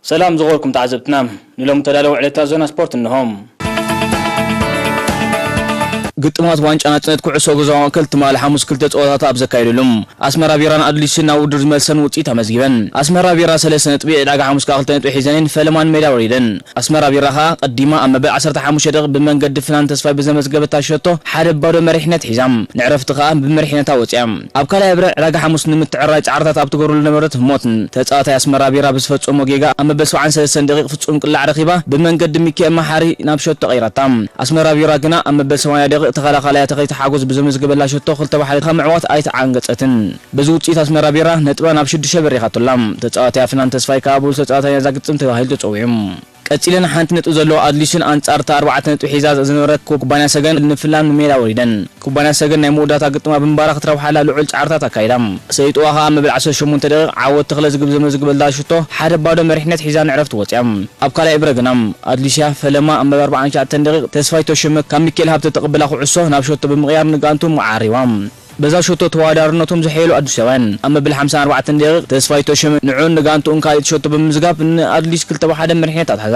ሰላም ዝኸበርኩም ተዓዘብትና፣ ንሎሚ ተዳለዉ ዕለታት ዜና ስፖርት እንሆ። ግጥማት ዋንጫ ናጽነት ኩዕሶ እግሪ ዞባ ማእከል ትማሊ ሓሙስ ክልተ ጸወታታት ኣብ ዘካየዱሉ፣ ኣስመራ ቢራን ኣድሊስን ናብ ውድድር ዝመልሰን ውጽኢት ኣመዝጊበን። ኣስመራ ቢራ ሰለስተ ነጥቢ፣ ዕዳጋ ሓሙስ ከኣ ክልተ ነጥቢ ሒዘን እየን ፈለማ ንሜዳ ወሪደን። ኣስመራ ቢራ ከኣ ቀዲማ ኣብ መበል ዓሰርተ ሓሙሽተ ደቂቕ ብመንገዲ ፍናን ተስፋይ ብዘመዝገበታ ሸቶ ሓደ ባዶ መሪሕነት ሒዛ፣ ንዕረፍቲ ከኣ ብመሪሕነታ ወጺኣ። ኣብ ካልኣይ እብረ ዕዳጋ ሓሙስ ንምትዕራይ ጻዕርታት ኣብ ትገብረሉ ዝነበረት ህሞት፣ ተጻዋታይ ኣስመራ ቢራ ብዝፈጸሞ ጌጋ ኣብ መበል ሰብዓን ሰለስተን ደቂቕ ፍጹም ቅላዕ ረኺባ ብመንገዲ ሚኪኤል መሓሪ ናብ ሸቶ ቀይራታ። ኣስመራ ቢራ ግና ኣብ መበል ሰማንያ ደቂቕ ተኸላኻላያ ተኸይተ ሓጎስ ብዘመዝገበላ ሸቶ ክልተ ብሓደ ምዕዋት ኣይተዓንገጸትን። በዚ ውጽኢት ኣስመራ ቢራ ነጥባ ናብ ሽዱሽተ በሪኻቶ ኣላ። ተጻዋታይ ኣፍናን ተስፋይ ከኣ ብሉጽ ተጻዋታይ ናይዛ ግጥም ተባሂሉ ተጸዊዑ። ቀጺለን ሓንቲ ነጥቢ ዘለዎ ኣድሊስን ኣንጻር እታ ኣርባዕተ ነጥቢ ሒዛ ዝነበረት ኩባንያ ሰገን ንፍላም ንሜዳ ወሪደን። ኩባንያ ሰገን ናይ መወዳእታ ግጥማ ብምባራ ክትረብሓላ ልዑል ጻዕርታት ኣካይዳ። ሰይጥዋ ከኣ ኣብ መበል ዓሰርተ ሸሞንተ ደቂቕ ዓወት ተኽለ ዝግብ ዘመዝግበላ ሽቶ ሓደ ባዶ መሪሕነት ሒዛ ንዕረፍቲ ወጽያ። ኣብ ካልኣይ እብረ ግና ኣድሊስያ ፈለማ ኣብ መበል ኣርባዓን ትሽዓተን ደቂቕ ተስፋይ ተሸመ ካብ ሚኬል ሃብተ ተቐብላ ኩዕሶ ናብ ሸቶ ብምቕያር ንጋንቱ መዓሪዋ። በዛ ሸቶ ተወዳዳርነቶም ዘሐየሉ ኣዲሳውያን ኣብ መበል ሓምሳን ኣርባዕተን ደቂቕ ተስፋይ ተሸመ ንዑን ንጋንቱኡን ካልኣይቲ ሸቶ ብምምዝጋብ ንኣድሊስ ክልተ ብሓደ መሪሕነት ኣትሓዛ።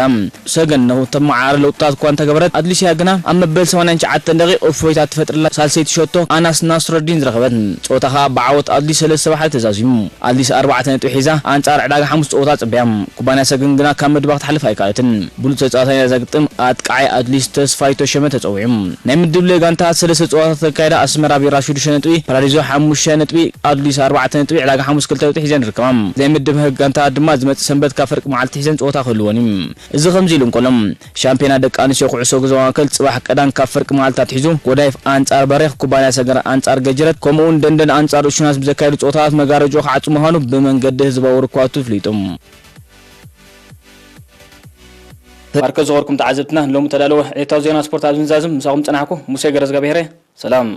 ሰገን ነቲ መዓረ ለውጥታት እኳ እንተገበረት፣ ኣድሊስያ ግና ኣብ መበል ሰማንያን ትሽዓተን ደቂቕ እፎይታ እትፈጥረላ ሳልሰይቲ ሸቶ ኣናስ ናስረዲን ዝረኸበት። ጸወታ ከኣ ብዓወት ኣድሊስ ሰለስተ ብሓደ ተዛዚሙ። ኣድሊስ ኣርባዕተ ነጥቢ ሒዛ ኣንጻር ዕዳጋ ሓሙስ ጸወታ ጽብያ። ኩባንያ ሰገን ግና ካብ ምድባኽ ክትሓልፍ ኣይከኣለትን። ብሉጽ ተጻዋታይ ናይዛ ግጥም ኣጥቃዓይ ኣድሊስ ተስፋይ ተሸመ ተጸዊዑ። ናይ ምድብ ለ ጋንታታት ሰለስተ ጸወታታት ተካይዳ ኣስመራ ቢራ ሽዱሽተ ነጥቢ፣ ፓራዲዞ ሓሙሽተ ነጥቢ፣ ኣድሊስ ኣርባዕተ ነጥቢ፣ ዕዳጋ ሓሙስ ክልተ ነጥቢ ሒዘን ይርከባ። ናይ ምድብ ሀ ጋንታታት ድማ ዝመጽእ ሰንበት ካብ ፍርቂ መዓልቲ ሒዘን ጸወታ ክህልወን እዩ። እዚ ከምዚ ኢሉ እንከሎ፣ ሻምፒዮና ደቂ ኣንስትዮ ኩዕሶ እግሪ ዞባ ማእከል ጽባሕ ቀዳም ካብ ፍርቂ መዓልቲ ኣትሒዙ ጎዳይፍ ኣንጻር በሬኽ፣ ኩባንያ ሰገር ኣንጻር ገጅረት፣ ከምኡውን ደንደን ኣንጻር እሹናት ብዘካየዱ ጸወታታት መጋረጅኡ ክዓጹ ምዃኑ ብመንገዲ ህዝባዊ ርክባቱ ኣፍሊጡ። ማርከስ ዝኸበርኩም ተዓዘብትና፣ ንሎሚ ተዳለወ ዕለታዊ ዜና ስፖርት ኣብዚ ንዛዝም። ምሳኹም ጸናሕኩ ሙሴ ገረዝጋብሄረ። ሰላም።